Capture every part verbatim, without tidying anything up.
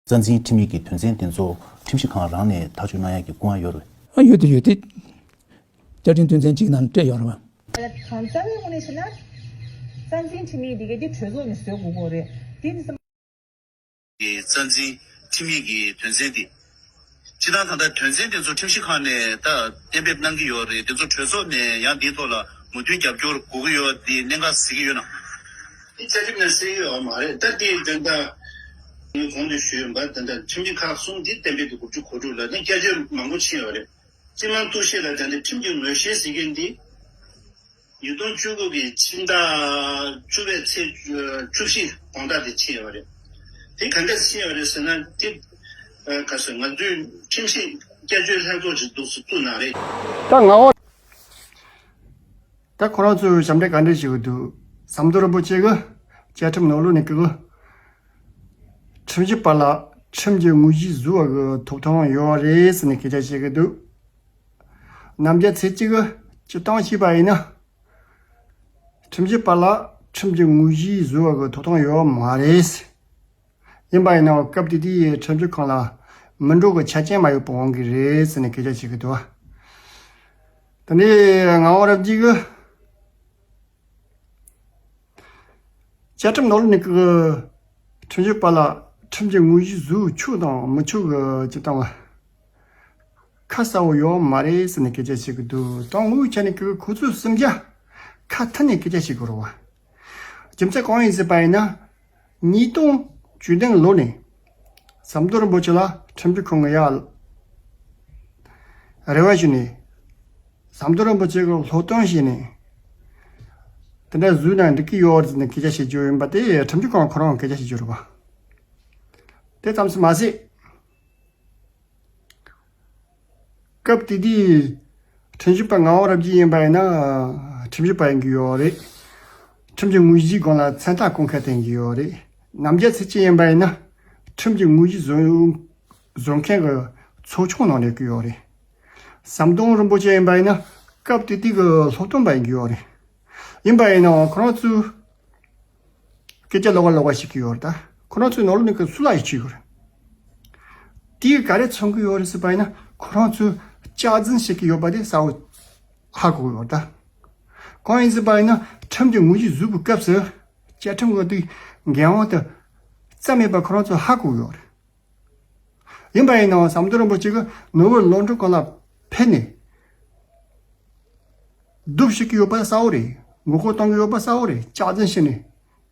རྩ་འཛིན་ཁྲིམས་ཡིག་གི་དོན་ཚན་དེ་ཚོ་ཁྲིམས་ཞིབ་ཁང་རང་ནས་ཐག་གཅོད་གནང་ཡག་གི་སྐུ་དབང་ཡོད་རེད། ཨ་ཡོད་དེ་ཡོད་དེ། བཅའ་ཁྲིམས་དོན་ཚན་གཅིག་ནང་སྤྲད་ཡོད་རེད་བ། གང་རྩ་བའི་ངོས་ནས་བཤད་ན། རྩ་འཛིན་ཁྲིམས་ཡིག་འདི་ག་འདི་གྲོས་ཚོགས་ནས་བཟོ་དགོས་ཀྱི་རེད། འདི་ནི་སམ། གི་རྩ་འཛིན་ཁྲིམས་ཡིག་གི་དོན་ཚན་འདི། སྤྱི་བཏང་ད་ལྟ་དོན་ཚན་དེ་ཚོ་ཁྲིམས་ཞིབ་ཁང་ནས་ད་གཏན་འབེབས་གནང་གི་ཡོད་རེད། དེ་ཚོ་གྲོས་ཚོགས་ནས་ཡང་འདིའི་ཐོག་ལ་མོས་མཐུན་རྒྱབ་སྐྱོར་དགོས་ཀྱི་ཡོད་དེ་གནད་འགག་གཟིགས་ཀྱི་ཡོད་ན། དེ་བཅའ་ཁྲིམས་ནང་གསལ་ཡོད་མ་རེད། ད་དེ་དོན་དག་ངས་གོང་དུ་ཞུས་ཡོད་པ་ད་ལྟ་ཁྲིམས་ཞིབ་ཁག་གསུམ་འདི་གཏན་འབེབས་ཀྱི་དགུ་བཅུ་གོ་དྲུག་ལ་ནི་བསྐྱར་བཅོས་མང་པོ་ཕྱིན་ཡོད་རེད། སྤྱི་དམངས་གཏུག་བཤེར་ལ་ད་ལྟ་ཁྲིམས་ཀྱི་ངོས་བཞེས་ཟེར་མཁན་འདི། ཉིས་སྟོང་བཅུ་དགུ་གི་ཕྱི་ཟླ་བཅུ་པའི་ཚེས་བཅུ་བཞི་དགོང་དག་དེ་ཕྱིན་ཡོད་རེད། དེ་ག་འདྲ་ཕྱིན་ཡོད་རེད་ཟེར་ན་དེ་ག་ཟེར་ང་ཚོའི་ཁྲིམས་ཞིབ་བསྐྱར་བཅོས་ལྷན་ཚོགས་ཅིག་འདུག་སེ་བཙུགས་གནང་རེད། ད་ང་འོ། ད་ཁོ་རང་ཚོས་ཞབས་འདྲེན་ག་འདྲ་བྱེད་ཀྱི་འདུག་ཟམ་གདོང་རིན་པོ་ཆེ་གི་བཅའ་ཁྲིམས་ནང་ལོགས་ནས་ཀྱི་ཁྲིམས་ཞིབ་པ་ལ་ཁྲིམས་ཀྱི་དངོས་གཞི་བཟོ་བ་གི་ཐོབ་ཐང་ཡོད་རེད་ཟེར་ནས་སྐད་ཆ་བཤད་ཀྱི་འདུག་ནམ་རྒྱུན་ཚེ་གཅིག་གི་སྤྱི་བཏང་བྱས་པ་ཡིན་ན། ཁྲིམས་ཞིབ་པ་ལ་ཁྲིམས་ཀྱི་དངོས་གཞི་བཟོ་བ་གི་ཐོབ་ཐང་ཡོད་མ་རེད། ཡིན་པ་ཡིན་ནའང་སྐབས་དེ་དུས་ཁྲིམས་ཞིབ་ཁང་ལ་མི་འགྲོ་གི་ཆ་རྐྱེན་མ་ཡོད་པའི་དབང་གིས་རེད་ཟེར་ནས་སྐད་ཆ་བཤད་ཀྱི་འདུག་དེ་ནས་ངག་དབང་རབ་རྒྱས་ཀྱིས། བཅའ་ཁྲིམས་ནང་ལོགས་ནས་ཀྱི་ཁྲིམས་ཞིབ་པ་ལ་ཁྲིམས་ཀྱི་དངོས་གཞི་བཟོ་ཆོག་དང་མི་ཆོག་གི་སྤྱི་བཏང་བ་ཁ་གསལ་བོ་ཡོད་མ་རེད་ཟེར་ནས་སྐད་ཆ་བཤད་ཀྱི་འདུག་དང་དངོས་ཆ་ནས་ཀྱི་ཁོ་ཚོའི་སེམས་རྒྱ་ཁ་མཐུན་ནས་སྐད་ཆ་བཤད་ཀྱི་རེད་བ། རྒྱུ་མཚན་གང་ཡིན་ཟེར་བ་ཡིན་ན། ཉིས་སྟོང་བཅུ་བདུན་ལོ་ནས་ཟམ་གདོང་རིན་པོ་ཆེ་ལ་ཁྲིམས་ཞིབ་ཁང་གི་ཡ་རེ་བ་ཞུས་ནས། ཟམ་གདོང་རིན་པོ་ཆེ་གི་སློབ་སྟོན་བྱས་ནས། དེ་འདྲ་བཟོས་ན་འགྲིག་གི་ཡོད་རེད་ཟེར་ནས་སྐད་ཆ་བཤད་རྒྱུ་ཡིན་པ་དེ་ཁྲིམས་ཞིབ་ཁང་ཁོ་རང་སྐད་ཆ་བཤད་རྒྱུ་རེད་པ། དེ་ཙམ་ཞིག་མ་ཟད། སྐབས་དེ་དུས་ཁྲིམས་ཞིབ་པ་ངག་དབང་རབ་རྒྱས་ཡིན་པ་ཡིན་ན་ཁྲིམས་ཞིབ་པ་ཡིན་གྱི་ཡོད་རེད། ཁྲིམས་ཀྱི་དངོས་གཞིའི་སྒང་ལ་མཚན་རྟགས་བཀོད་མཁན་དེ་ཡིན་གྱི་ཡོད་རེད། ནམ་རྒྱུན་ཚེ་གཅིག་ཡིན་པ་ཡིན་ན་ཁྲིམས་ཀྱི་དངོས་གཞི་བཟོ་བཟོ་མཁན་གྱི་ཚོགས་ཆུང་ནང་ཡོད་ཀྱི་ཡོད་རེད། ཟམ་གདོང་རིན་པོ་ཆེ་ཡིན་པ་ཡིན་ན་སྐབས་དེ་དུས་ཀྱི་སློབ་སྟོན་པ་ཡིན་གྱི་ཡོད་རེད། ཡིན་པ་ཡིན་ནའང་ཁོ་རང་ཚོས་སྐད་ཆ་ལོགས་ཀ་ལོགས་ཀ་བཤད་ཀྱི་ཡོད་རེད་ད། ཁོ་རང་ཚོའི་ནང་ལོགས་ནས་ཀྱི་སུ་ལ་ཡིད་ཆེས་ཡོད་རེད། དེས་ག་རེ་མཚོན་གྱི་ཡོད་རེད་ཟེར་བ་ཡིན་ན་ཁོ་རང་ཚོས་སྐྱག་རྫུན་བཤད་ཀྱི་ཡོད་པ་དེ་གསལ་བོ་ཧ་གོ་གི་ཡོད་རེད་ད། གང་ཡིན་ཟེར་བ་ཡིན་ན་ཁྲིམས་ཀྱི་དངོས་གཞི་བཟོས་པའི་སྐབས་སུ་བཅའ་ཁྲིམས་འོག་ཏུ་འགན་དབང་དུ་རྩ་མེད་པ་ཁོ་རང་ཚོས་ཧ་གོ་གི་ཡོད་རེད། ཡིན་པ་ཡིན་ནའང་ཟམ་གདོང་རིན་པོ་ཆེ་གིས་ནོར་བུ་གླིང་ཕྲན་ཁང་ལ་ཕེབས་ནས། སྡུག་བཤད་ཀྱི་ཡོད་པ་གསལ་བོ་རེད། མགོ་སྐོར་གཏོང་གི་ཡོད་པ་གསལ་བོ་རེད། སྐྱག་རྫུན་བཤད་ནས་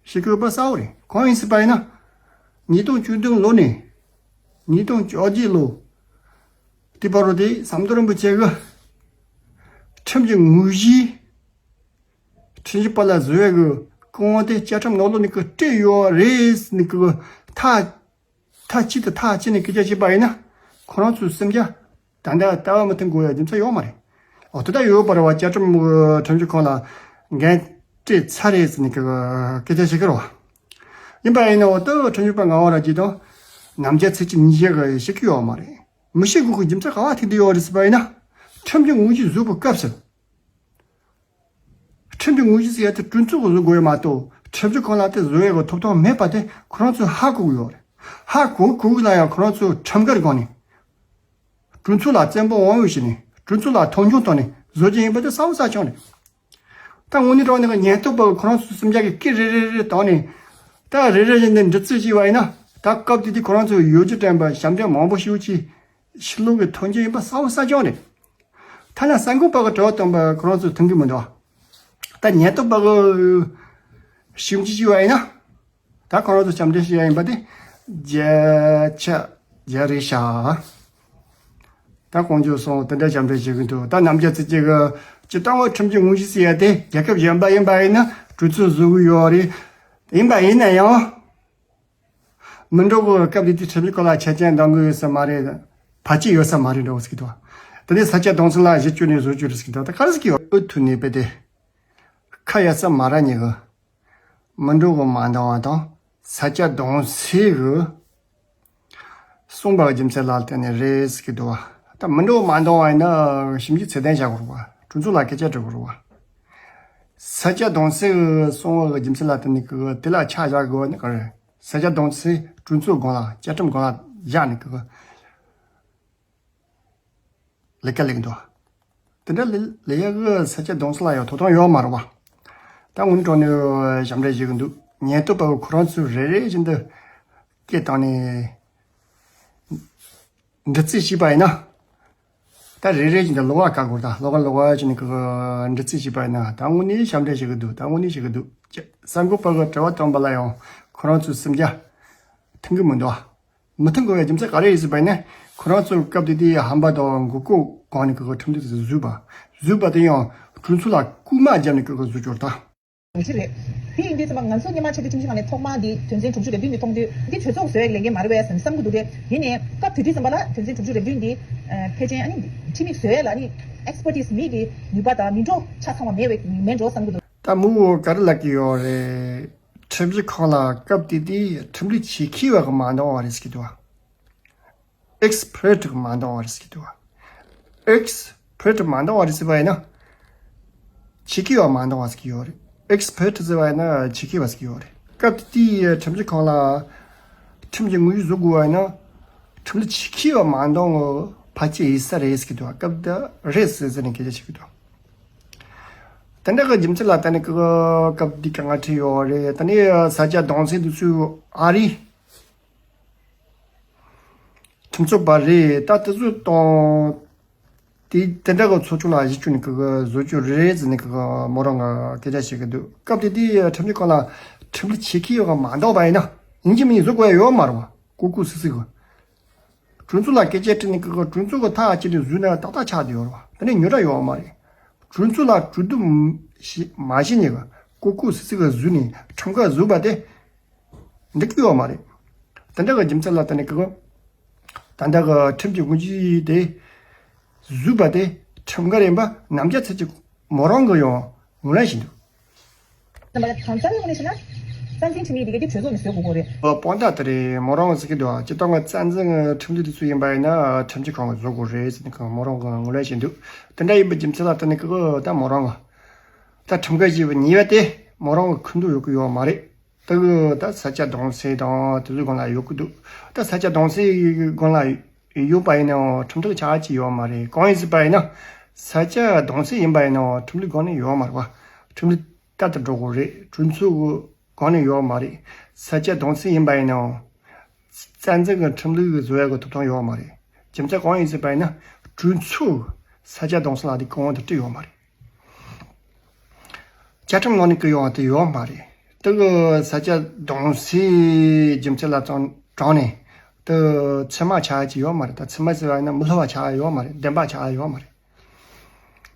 བཤད་ཀྱི་ཡོད་པ་གསལ་བོ་རེད། གང་ཡིན་ཟེར་བ་ཡིན་ན། ཉིས་སྟོང་བཅུ་བདུན་ལོ་ནས་ཉིས་སྟོང་བཅོ་བརྒྱད་ལོ་དེ་བར་དུ་དེ་ཟམ་གདོང་རིན་པོ་ཆེ་གིས་ཁྲིམས་ཀྱི་དངོས་གཞི་ཁྲིམས་ཞིབ་པ་ལ་བཟོ་ཡས་ཀྱི་སྐུ་དབང་དེ་བཅའ་ཁྲིམས་ནང་ལོགས་ནས་ཀྱི་སྤྲད་ཡོད་རེད་ཟེར་ནས་ཀྱི་ཐག་ཐག་གཅིག་ཏུ་ཐག་གཅིག་ནས་སྐད་ཆ་བཤད་པ་ཡིན་ན་ཁོ་རང་ཚོའི་སེམས་རྒྱ་ད་ལྟ་ལྟ་བ་མི་མཐུན་དགོས་ཡ་རྒྱུ་མཚན་ཡོད་མ་རེད། འོ་དེ་ལྟར་ཡོད་པ་རེད་བ། བཅའ་ཁྲིམས་ཁྲིམས་ཞིབ་ཁང་ལ་འགན་སྤྲད་ཚར་རེད་ཟེར་ནས་སྐད་ཆ་བཤད་ཀྱི་རེད་བ། ཡིན་པ་ཡིན་ན་འོ་ད་ཁྲིམས་ཞིབ་པ་ངག་དབང་རབ་རྒྱས་དང་ནམ་རྒྱུན་ཚེ་གཅིག་གཉིས་ཀྱིས་བཤད་ཀྱི་ཡོད་མ་རེད། མི་བཤད་དགོས་ཀྱི་རྒྱུ་མཚན་ག་བ་ཐུག་བསྡད་ཡོད་རེད་ཟེར་བ་ཡིན་ན། ཁྲིམས་ཀྱི་དངོས་གཞི་བཟོ་བའི་སྐབས་སུ། ཁྲིམས་ཀྱི་དངོས་གཞི་ཟེར་ཡ་དེ་གྲོས་ཚོགས་ཀྱིས་བཟོ་དགོས་ཡོད་མ་གཏོགས་ཁྲིམས་ཞིབ་ཁང་ལ་དེ་བཟོ་ཡས་ཀྱི་ཐོབ་ཐང་མེད་པ་དེ་ཁོ་རང་ཚོས་ཧ་གོ་གི་ཡོད་རེད། ཧ་གོ་གོ་གི་ལ་ཡང་ཁོ་རང་ཚོས་ཁྲིམས་འགལ་སྒང་ནས་གྲོས་ཚོགས་ལ་བཙན་པོ་དབང་ཡོད་བྱས་ནས་གྲོས་ཚོགས་ལ་མཐོང་ཆུང་བཏང་ནས་བཟོ་རྒྱུ་ཡིན་པ་དེ་གསལ་པོ་གསལ་རྐྱང་རེད། ད་དངོས་གནས་དྲང་གནས་ཀྱི་ཉེན་རྟོག་པ་ཁོ་རང་ཚོའི་སེམས་རྒྱ་གི་སྐད་རེ་རེ་རེ་བཏང་ནས་ད་རེ་རེ་བཞིན་དུ་འདྲི་རྩད་བྱས་པ་ཡིན་ན་ད་སྐབས་དེ་དུས་ཁོ་རང་ཚོས་ཡོ་བྱད་དྲན་པ་ཞབས་འདྲེན་མང་པོ་ཞིག་གིས་ཕྱི་ལོགས་ཀྱི་མཐོང་རྒྱུ་ཡིན་པ་གསལ་པོ་གསལ་རྐྱང་རེད། ཐ་ན་གསར་འགོད་པ་གི་དྲི་བ་བཏོན་པ་ཁོ་རང་ཚོས་མཐོང་གི་མི་འདུག་ད་ཉེན་རྟོག་པ་གི་ཞིབ་འཇུག་བྱས་པ་ཡིན་ན། ད་ཁོ་རང་ཚོ་ཞབས་འདྲེན་བྱེད་ཡ་ཡིན་པ་དེ་བརྒྱ་ཆ་བརྒྱ་རེད་ཤག་ད་དཀོན་མཆོག་གསུམ་དེ་འདྲ་ཞབས་འདྲེན་བྱེད་ཀྱི་འདུག་ད་ནམ་རྒྱུན་ཚེ་གཅིག་གི་སྤྱི་བཏང་བ་ཁྲིམས་ཀྱི་དངོས་གཞི་ཟེར་ཡ་དེ་རྒྱལ་ཁབ་གཞན་པ་ཡིན་པ་ཡིན་ན་གྲོས་ཚོགས་བཟོ་གི་ཡོད་རེད། ཡིན་པ་ཡིན་ན་ཡང་། མི་འགྲོ་གི་སྐབས་དེ་དུས་ཁྲིམས་ཞིབ་ཁང་ལ་ཆ་རྐྱེན་འདང་གི་ཡོད་ས་མ་རེད། བར་ཆད་ཡོད་ས་མ་རེད་འགྲོ་ཟེར་གི་འདུག་དེ་ནས་ས་སྐྱ་བསྡོམས་ཚིག་ལ་གཞི་བཅོལ་ནས་བཟོ་རྒྱུ་རེད་ཟེར་གི་འདུག་ད་ག་རེ་ཟེར་གི་ཡོད། ཨུ་ཐུག་ནས་པས་དེ། ཁ་ཡ་ས་མ་ར་ཉེ་གི་མི་འགྲོ་གི་མ་འདང་བ་དང་ས་སྐྱ་བསྡོམས་ཚིག་གི་གསུངས་པ་གི་རྒྱུ་མཚན་ལ་བརྟེན་ནས་རེད་ཟེར་གི་འདུག་ད་མི་འགྲོ་གི་མ་འདང་བ་ཡིན་ན་ཞིབ་འཇུག་ཚད་ལྡན་བྱ་དགོས་རེད་བ། གྲོས་ཚོགས་ལ་སྐད་ཆ་དྲི་དགོས་རེད་བ། ས་སྐྱ་བསྡོམས་ཚིག་གི་གསུངས་པ་གི་རྒྱུ་མཚན་ལ་བརྟེན་ནས་གི་དེ་ལ་ཆ་བཞག་དགོས་ནི་ག་རེ། ས་སྐྱ་བསྡོམས་ཚེ་གྲོས་ཚོགས་སྒང་ལ་བཅའ་ཁྲིམས་སྒང་ལ་བཞག་ནས་ཀྱི་ལས་ཀ་ལས་ཀྱི་འདུག་དེ་འདྲ་ལས་ལས་ཡག་གི་ས་སྐྱ་བསྡོམས་ཚེ་ལ་ཡང་དོ་དམ་ཡོད་མ་རེད་བ། ད་དངོས་གནས་དྲང་གནས་ཞབས་འདྲེན་བྱེད་ཀྱི་འདུག་ཉེན་རྟོག་པ་ཁོ་རང་ཚོས་རེ་རེ་བཞིན་དུ་སྐད་བཏང་ནས། འདྲི་རྩད་བྱས་པ་ཡིན་ན། ད་རེ་རེ་བཞིན་དུ་ལོགས་ཀ་བཀག་དགོས། ད་ལོགས་ཀ་ལོགས་ཀ་བྱས་ནས་ཀྱི་འདྲི་རྩད་བྱས་པ་ཡིན་ན། ད་དངོས་གནས་ཞབས་འདྲེན་བྱེད་ཀྱི་འདུག་ད་དངོས་གནས་བྱེད་ཀྱི་འདུག་གསར་འགོད་པ་གི་དྲི་བ་བཏང་པ་ལ་ཡང་ཁོ་རང་ཚོས་སེམས་རྒྱ་མཐུན་གྱི་མི་འདུག་མི་མཐུན་དགོས་པའི་རྒྱུ་མཚན་ག་རེ་ཡིན་ཟེར་བ་ཡིན་ན། ཁོ་རང་ཚོས་སྐབས་དེ་དུས་ཧམ་པ་དང་མགོ་སྐོར་སྒང་ནས་ཀྱི་ཁྲིམས་དེ་བཟོས་པ། བཟོས་པ་དེ་ཡང་གྲོས་ཚོགས་ལ་སྐུལ་མ་བརྒྱབ་ནས་ཀྱི་བཟོས་བཅུག་ད། ཅི་རེད། དེ་ཡིན་དུས་ཙམ་པ་ང་ཚོ་སྔོན་མ་ཆེས་མཐོའི་ཁྲིམས་ཞིབ་ཁང་ནས་ཐོག་མ་འདི་དོན་ཚན་དྲུག་ཅུ་རེ་བདུན་འདི་མཐོང་དུས། འདི་གྲོས་ཚོགས་བཟོ་ཡག་ལས་འགན་མ་རེད་པས་བསམ་བསམ་གྱི་འདུག་དེ་ཡིན་ནའི་སྐབས་དེ་དུས་ཙམ་པ་ལ་དོན་ཚན་དྲུག་ཅུ་རེ་བདུན་འདི་ཕལ་ཆེར་ཨ་ནི་ཁྲིམས་ཡིག་བཟོ་ཡག་ལ་ཨ་ནི་ཨེགས་པར་ཊི་སི་མི་གི་ནུས་པ་དང་མི་འགྲོ་ཆ་ཚང་བ་མེད་པའི་མེད་འགྲོ་བསམ་གྱི་འདུག་ད་མུ་ག་རེ་ལབ་ཀྱི་ཡོད་རེད། ཁྲིམས་ཞིབ་ཁང་ལ་སྐབས་དེ་དུས་ཁྲིམས་ལུགས་ཆེད་མཁས་པ་གི་མ་འདང་བ་རེད་ཟེར་གྱི་འདུག་ཨེགས་པར་ཊི་གི་མ་འདང་བ་རེད་ཟེར་གྱི་འདུག་ཨེགས་པར་ཊི་མ་འདང་བ་རེད་ཟེར་བ་ཡིན་ན། ཆེད་མཁས་པ་མ་འདང་བ་ཟེར་གྱི་ཡོད་རེད། ཨེགས་པར་ཊི་ཟེར་བ་ཡིན་ན་ཆེད་མཁས་པ་ཟེར་གྱི་ཡོད་རེད། སྐབས་དེ་དུས་ཁྲིམས་ཞིབ་ཁང་ལ་ཁྲིམས་ཀྱི་དངོས་གཞི་བཟོ་དགོས་པ་ཡིན་ན། ཁྲིམས་ལུགས་ཆེད་མཁས་པ་མ་འདང་བ་ཕལ་ཆེར་ཡིན་ས་རེད་ཟེར་གྱི་འདུག་སྐབས་དེ་རེད་ཟེར་ཟེར་ནས་སྐད་ཆ་བཤད་ཀྱི་འདུག་དེ་འདྲ་གི་རྒྱུ་མཚན་ལ་བརྟེན་ནས་ཀྱི་སྐབས་དེ་དཀའ་ངལ་འཕྲད་ཡོད་རེད། ད་ནི་ས་སྐྱ་བསྡོམས་ཚེ་འདི་ཚོས་ཨ་རི་ཁྲིམས་རྩོད་པ་རེད། ད་དེ་ཚོ་དང་དེ་དེ་འདྲ་གི་ཚོགས་ཆུང་ལ་གཞི་བཅོལ་ནས་ཀྱི་བཟོ་བཅོས་རེད་ཟེར་ནས་ཀྱི་མོ་རང་གི་སྐད་ཆ་བཤད་ཀྱི་འདུག་སྐབས་དེ་དུས་ཁྲིམས་ཞིབ་ཁང་ལ་ཁྲིམས་ལུགས་ཆེད་མཁས་ཡོད་ག་མ་འདང་བ་ཡིན་ན། ཡིན་གཅིག་མིན་གཅིག་བཟོ་དགོས་ཡ་ཡོད་མ་རེད་བ། ཀུ་ཀུ་སི་སི་གི་གྲོས་ཚོགས་ལ་སྐད་ཆ་དྲིས་ནས་ཀྱི་གྲོས་ཚོགས་ཀྱི་ཐག་བཅད་ནས་བཟོས་ན་ཏག་ཏག་ཆགས་བསྡད་ཡོད་རེད་བ། དེ་ནས་ཉོ་གྲ་ཡོད་མ་རེད། གྲོས་ཚོགས་ལ་གྲོས་བསྡུར་མ་བྱས་ནས་ཀྱི་ཀུ་ཀུ་སི་སི་གི་བཟོས་ནས་ཁྲིམས་འགལ་བཟོས་པ་དེ་འགྲིག་གི་ཡོད་མ་རེད། དེ་འདྲ་གི་རྒྱུ་མཚན་ལ་བརྟེན་ནས་ཀྱི་ད་ལྟ་གི་ཁྲིམས་ཀྱི་དབང་ཆ་དེ་བཟོས་པ་དེ་ཁྲིམས་འགལ་ཡིན་པ་རྣམ་རྒྱལ་ཚེ་སྐྱིད་མོ་རང་གི་ཡང་ངོས་ལེན་བྱས་འདུག་རྣམ་པ་གང་ལྟར་ཡོང་ནས་ཞུ་ན། རྩ་འཛིན་འཐུས་མི་དེ་ག་དེ་གྲོས་ཚོགས་ནས་བཟོ་དགོས་ཀྱི་རེད། དཔང་རྟགས་དེ་རེད། མོ་རང་ཟེར་གྱི་འདུག་སྤྱིར་བཏང་གི་རྩ་འཛིན་ཁྲིམས་ལུགས་དེ་ཚོ་ཡིན་པ་ཡིན་ན་ཁྲིམས་ཞིབ་ཁང་གིས་བཟོ་དགོས་རེད་ཟེར་ནས་མོ་རང་གིས་ངོས་ལེན་བྱས་འདུག་དེ་འདྲ་ཡིན་པའི་རྒྱུ་མཚན་ལ་བརྟེན་ནས་ཀྱི་ད་མོ་རང་གིས་ད་ཁྲིམས་འགལ་བྱས་པའི་ཉེས་པ་དེ་མོ་རང་གིས་འཁུར་འདོད་ཡོད་ཀྱི་ཡོད་མ་རེད། དེ་གི་ད་ས་སྐྱ་བསྡོམས་ཚེ་དང་དེ་ཚོའི་སྒང་ལ་ཡོད་ཀྱི་འདུག་ད་ས་སྐྱ་བསྡོམས་ཚེ་གི་སྒང་ལ་ཡོད་པ་ཡིན་ནའང་ཁྲིམས་ཐོག་ཆགས་ཀྱི་ཡོད་མ་རེད། གང་ཡིན་ཟེར་བ་ཡིན་ན། ས་སྐྱ་བསྡོམས་ཚེ་ཡིན་པ་ཡིན་ནའང་ཁྲིམས་ལུགས་སྒང་ནས་ཡོད་མ་རེད་བ། ཁྲིམས་ལུགས་ལྟར་དུ་འགྲོ་དགོས་རེད། གྲོས་ཚོགས་ཀྱི་སྒང་ནས་ཡོད་མ་རེད། ས་སྐྱ་བསྡོམས་ཚེ་ཡིན་པ་ཡིན་ནའང་། རྩ་འཛིན་གྱི་ཁྲིམས་ལུགས་བཟོ་ཡག་གི་ཐོབ་ཐང་ཡོད་མ་རེད། རྒྱུ་མཚན་གང་ཡིན་ཟེར་བ་ཡིན་ན། གྲོས་ཚོགས་ས་སྐྱ་བསྡོམས་ཚེ་ལ་དེ་གོང་དུ་བཀྲི་ཡོད་མ་རེད། བཅའ་ཁྲིམས་ནང་ནས་བཀོད་ཡོད་པ་དེ་ཡོད་མ་རེད། དེ་གི་ས་སྐྱ་བསྡོམས་ཚེ་རྒྱུ་མཚན་ལ་དྲངས་དྲངས་ནས་དེ་ཚད་མ་ཆགས་ཀྱི་ཡོད་མ་རེད། ད་ཚད་མ་ཟེར་བ་ཡིན་ན་མི་སླུ་བ་ཆགས་ཡོད་མ་རེད། བདེན་པ་ཆགས་ཡོད་མ་རེད།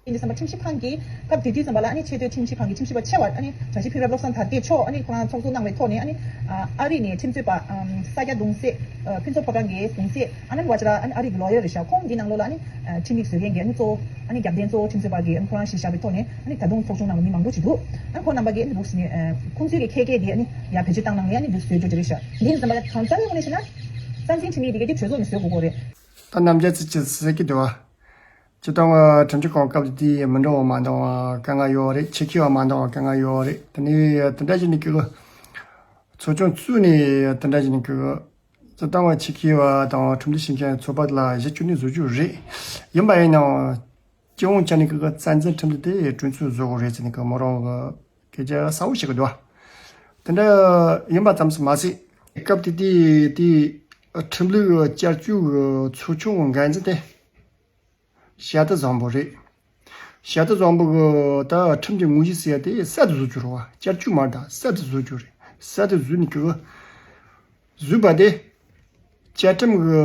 ཡིན་དུས་ཙམ་པ་ཁྲིམས་ཞིབ་ཁང་གིས་སྐབས་དེ་དུས་ཙམ་པ་ལ་ཨ་ནི་ཆེས་མཐོའི་ཁྲིམས་ཞིབ་ཁང་གི་ཁྲིམས་ཞིབ་པ་ཆེ་བ་ཨ་ནི་དྲག་ཤོས་ཕུན་རབ་བློ་བཟང་དར་རྒྱས་མཆོག་ཨ་ནི་ཁོ་རང་ཚོགས་གཙོ་གནང་བའི་ཐོག་ནས་ཨ་ནི་ཨ་རི་ནས་ཁྲིམས་རྩོད་པ་ས་སྐྱ་གདུང་སྲས་ཕུན་ཚོགས་ཕོ་བྲང་གི་གདུང་སྲས་ཨ་ནན་བྷ་ཇ་ར་ཨ་ནི་ཨ་རི་གི་ལོ་ཡར་རེད་ཤག་ཁོང་འདི་ནང་ལོགས་ལ་ཨ་ནི་ཁྲིམས་ཡིག་བཟོ་མཁན་གྱི་ཨ་ནི་གཙོ་བོ་ཨ་ནི་རྒྱབ་རྟེན་གཙོ་བོ་ཁྲིམས་རྩོད་པ་གི་ཨ་ནི་ཁོ་རང་གཞི་བཞག་པའི་ཐོག་ནས་ཨ་ནི་ད་དུང་ཚོགས་ཆུང་ནང་ལ་མི་མང་པོ་ཅིག་འདུག་ཨ་ནི་ཁོང་རྣམ་པ་གིས་ཨ་ནི་འདུག་ཟེར་ནས་ཁོང་ཚོའི་གི་ཁྱད་ཀྱིས་དེ་ཨ་ནི་ཡར་བེད་སྤྱོད་བཏང་གནང་ནས་ཨ་ནི་འདུག་བཟོས་བཅུག་རྒྱུ་རེད་ཤག་འདི་ནི་ཙམ་པ་གང་ལྟར་ཡོང་ནས་ཞུ་ན། རྩ་འཛིན་འཐུས་མི་དེ་ག་དེ་གྲོས་ཚོགས་ནས་བཟོ་དགོས་ཀྱི་རེད། ད་རྣམ་རྒྱལ་ཚེ་སྐྱིད་ཟེར་གྱི་འདུག་བ། སྤྱིར་བཏང་ཁྲིམས་ཞིབ་ཁང་སྐབས་དེ་དུས་མི་འདྲ་བ་མ་འདང་བ་དཀའ་ངལ་ཡོད་རེད། ཆེད་མཁས་པ་མ་འདང་བ་དཀའ་ངལ་ཡོད་རེད། དེ་ནས་དེ་འདྲ་བྱས་ནས་ཀྱི་ཚོགས་ཆུང་བཙུགས་ནས་དེ་འདྲ་བྱས་ནས་ཀྱི་སྤྱིར་བཏང་བ་ཆེད་མཁས་པ་དང་ཁྲིམས་ལུགས་ཤེས་མཁན་ཚོགས་པ་དེ་ལ་གཞི་བཅོལ་ནས་བཟོ་རྒྱུ་རེད། ཡིན་པ་ཡིན་ནའང་སྤྱི་ཡོངས་ཆ་ནས་ཀྱི་རྩ་འཛིན་ཁྲིམས་ལུགས་དེ་གྲོས་ཚོགས་བཟོ་དགོས་རེད་ཟེར་ནས་ཀྱི་མོ་རང་གི་སྐད་ཆ་གསལ་བོ་བཤད་ཀྱི་འདུག་བ། དེ་འདྲ་ཡིན་པ་ཙམ་ཞིག་མ་ཟད། སྐབས་དེ་དུས་དེའི་ཁྲིམས་ལུགས་བསྐྱར་བཅོས་ཀྱི་ཚོགས་ཆུང་གི་འགན་འཛིན་དེ་བྱ་དུར་བཟང་པོ་རེད། བྱ་དུར་བཟང་པོ་གི་ད་ཁྲིམས་ཀྱི་དངོས་གཞི་ཟེར་ཡ་དེ་གསར་དུ་བཟོ་རྒྱུ་རེད་བ། བསྐྱར་བཅོས་མ་རེད། ད་གསར་དུ་བཟོ་རྒྱུ་རེད། གསར་དུ་བཟོས་ནས་ཀྱི་བཟོས་པ་དེ་བཅའ་ཁྲིམས་ཀྱི་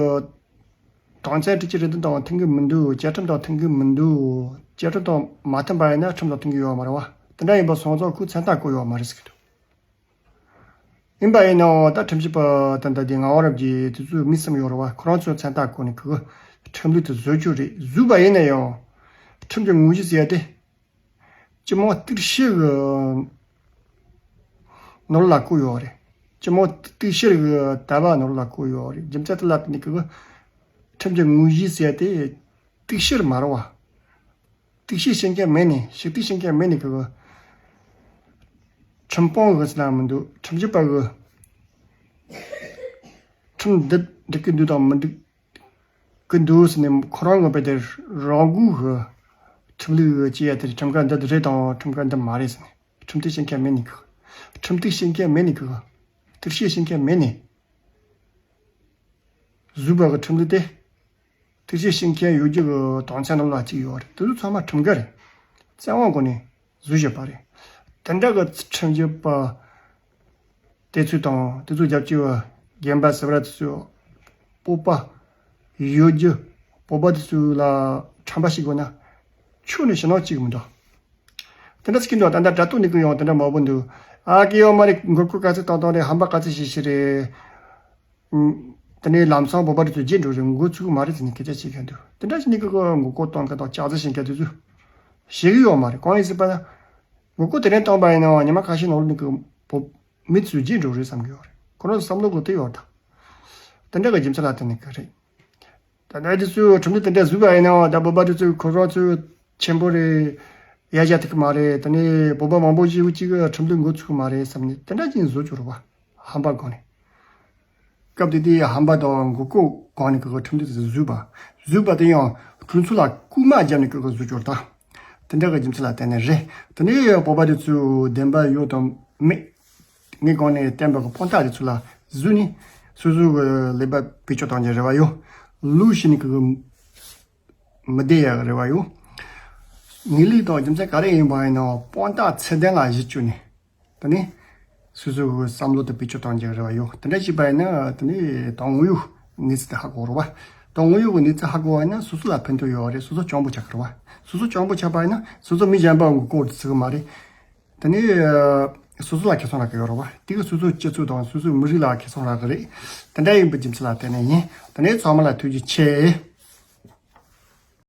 དོན་ཚན་དྲུག་ཅུ་རེ་བདུན་དང་མཐུན་གྱི་མི་འདུག་བཅའ་ཁྲིམས་དང་མཐུན་གྱི་མི་འདུག་བཅའ་ཁྲིམས་དང་མ་མཐུན་པ་ཡིན་ན་ཁྲིམས་དང་མཐུན་གྱི་ཡོད་མ་རེད་བ། དེ་འདྲ་ཡིན་པ་སོང་ཙང་ཁོས་མཚན་རྟགས་བཀོད་ཡོད་མ་རེད་ཟེར་གྱི་འདུག་ཡིན་པ་ཡིན་ནའང་ད་ཁྲིམས་ཞིབ་པ་ད་ལྟ་དེ་ངག་དབང་རབ་རྒྱས་དེ་ཚོས་མི་གསུམ་ཡོད་རེད་བ། ཁོ་རང་ཚོས་མཚན་རྟགས་བཀོད་ནས་ཁོ་ཁྲིམས་ལུགས་དེ་བཟོ་རྒྱུ་རེད། བཟོས་པ་ཡིན་ན་ཡང་ཁྲིམས་ཀྱི་དངོས་གཞི་ཟེར་ཡ་དེ་སྤྱི་དམངས་གཏུག་བཤེར་གྱི་ནོར་ལ་བཀོད་ཡོད་རེད། སྤྱི་དམངས་གཏུག་བཤེར་གྱི་དད་པ་ནོར་ལ་བཀོད་ཡོད་རེད། རྒྱུ་མཚན་དེ་ལ་བརྟེན་ནས་ཁོ་ཁྲིམས་ཀྱི་དངོས་གཞི་ཟེར་ཡ་དེ་གཏུག་བཤེར་མ་རེད་བ། གཏུག་བཤེར་བྱེད་མཁན་མེད་ནས། ཞིབ་བལྟས་བྱེད་མཁན་མེད་ནས་ཀྱི་ཁྲིམས་དཔོན་གི་ཟེར་ན་མི་འདུག་ཁྲིམས་ཞིབ་པ་གི་ ཁྲིམས་འདི་འགྲིག་གི་འདུག་དང་མི་འགྲིག་གི་འདུག་ཟེར་ནས་ཁོ་རང་གི་བས་དེ་རང་འགུལ་གི་ཁྲིམས་ལུགས་ཀྱི་བྱེད་ཡ་དེ་ཁྲིམས་འགལ་འདི་རེད་དང་ཁྲིམས་འགལ་འདི་མ་རེད་ཟེར་ནས་ཁྲིམས་གཏུག་བྱེད་མཁན་མེད་ནི་གི། ཁྲིམས་གཏུག་བྱེད་མཁན་མེད་ནི་གི། གཏུག་བཤེར་བྱེད་མཁན་མེད་ནི། བཟོས་པ་གི་ཁྲིམས་ལུགས་དེ། གཏུག་བཤེར་བྱེད་མཁན་ཡོད་རྒྱུ་གི་དོན་ཚན་ནང་ལ་གཅིག་ཡོད་རེད། དེ་ཚོ་ཚང་མ་ཁྲིམས་འགལ་རེད། བཙན་དབང་སྒོ་ནས་བཟོས་བཞག་པ་རེད། དེ་འདྲ་གི་ཁྲིམས་ཞིབ་པ་དེ་ཚོ་དང་དེ་ཚོ་རྒྱབ་སྐྱོར་བ་རྒན་པ་ཟེར་བ་དེ་ཚོ་སྤོབས་པ་ཡོད་རྒྱུ། སྤོབས་པ་དེ་ཚོ་ལ་ཁྲམ་པ་ཞིག་དགོས་ན་ཁྱོན་ནས་ཞེད་སྣང་གཅིག་མི་འདུག་དེ་འདྲ་ཟེར་གྱི་འདུག་ད་ལྟ་དྲ་ཐོག་ནས་གི་ཡང་དེ་འདྲ་མང་པོ་འདུག་ཨ་ཀི་ཡོད་མ་རེད། མགོ་སྐོར་ག་ཚོད་བཏང་བཏང་རེད། ཧམ་པ་ག་ཚོད་བྱས་བྱས་རེད། ཨུམ། དེ་ནས་ལམ་སང་བོད་པ་དེ་ཚོ་རྗེས་འགྲོ་རེད། མགོ་ཚོས་གི་མ་རེད་ཟེར་ནས་སྐད་ཆ་བཤད་མཁན་འདུག་དེ་འདྲ་བྱས་ནས་གི་གི་མགོ་སྐོར་བཏང་མཁན་དང་ལྕགས་རྩི་བྱེད་མཁན་དེ་ཚོ་བྱེད་གི་ཡོད་མ་རེད། གང་ཡིན་ཟེར་བ་ན། མགོ་སྐོར་དེ་རིང་བཏང་པ་ཡིན་ནའང་ཉི་མ་ཁ་ཤས་ནང་ལོགས་ནས་གི་བོད་མི་ཚོ་རྗེས་འགྲོ་རེད་བསམ་གི་ཡོད་རེད། ཁོ་རང་ཚོ་བསམ་བློ་གི་དེ་ཡོད་ད། དེ་འདྲ་གི་རྒྱུ་མཚན་ལ་བརྟེན་ནས་གི་རེད། ད་ལྟ་དེ་ཚོས་ཁྲིམས་ལུགས་དེ་འདྲ་བཟོས་པ་ཡིན་ནའང་ད་བོད་པ་དེ་ཚོས་ཁོ་རང་ཚོས་ཆེན་པོ་རེད། ཡ་བཞག་ཐུབ་ཀྱི་མ་རེད། དེ་ནས་བོད་པ་མང་པོ་ཞིག་གཅིག་གི་ཁྲིམས་ལུགས་མགོ་ཚོས་ཀྱི་མ་རེད་བསམ་ནས་དེ་འདྲ་ཅིག་བཟོ་བཅུག་རེད་བ། ཧམ་པ་སྒང་ནས། སྐབས་དེ་དུས་ཧམ་པ་དང་མགོ་སྐོར་སྒང་ནས་གི་ཁྲིམས་ལུགས་དེ་བཟོས་པ། བཟོས་པ་དེ་ཡང་གྲོས་ཚོགས་ལ་སྐུལ་མ་བརྒྱབ་ནས་གི་བཟོ་བཅུག་ད། དེ་འདྲ་གི་རྒྱུ་མཚན་ལ་བརྟེན་ནས་རེད། དེ་ནས་བོད་པ་དེ་ཚོས་བདེན་པ་ཡོད་དམ་མེད། ངའི་སྒང་ནས་བསྟན་པ་གི་དཔང་རྟགས་དེ་ཚོ་ལ་གཟིགས་ནས་སོ་སོ་གི་ལས་པ་བེད་སྤྱོད་གཏོང་རྒྱུ་རེ་བ་ཡོད། ལུགས་ཤིག་ནས་གི་མི་བསྡད་ཡག་རེ་བ་ཡོད། ངེས་ལུགས་དང་རྒྱུ་མཚན་ག་རེ་ཡིན་པ་ཡིན་ནའང་དཔང་རྟགས་ཚད་ལྡན་ལ་གཞི་བཅོལ་ནས། དེ་ནས་སོ་སོ་གི་བསམ་བློ་དེ་བེད་སྤྱོད་གཏོང་རྒྱུ་རེ་བ་ཡོད། དེ་འདྲ་བྱས་པ་ཡིན་ན་དེ་ནས་དོན་དངོས་ཡོད་གནས་ཚུལ་དེ་ཧ་གོ་རེད་བ། དོན་དངོས་ཡོད་ཀྱི་གནས་ཚུལ་ཧ་གོ་བ་ཡིན་ན་སོ་སོ་ལ་ཕན་ཐོགས་ཡོད་རེད། སོ་སོ་སྤྱང་པོ་ཆགས་ཀྱི་རེད་བ། སོ་སོ་སྤྱང་པོ་ཆགས་པ་ཡིན་ན་སོ་སོ་མི་གཞན་པ་མགོ་སྐོར་ཚུགས་ཀྱི་མ་རེད། དེ་ནས་སོ་སོ་ལ་ཁེ་བཟང་རག་གི་ཡོད་རེད་བ། དེ་གི་སོ་སོའི་སྤྱི་ཚོགས་དང་སོ་སོའི་མི་རིགས་ལ་ཁེ་བཟང་རག་གི་རེད། དེ་འདྲ་ཡིན་པའི་རྒྱུ་མཚན་ལ་བརྟེན་ནས་ཡིན། དེ་ནས་ཚང་མ་ལ་ཐུགས་རྗེ་ཆེ།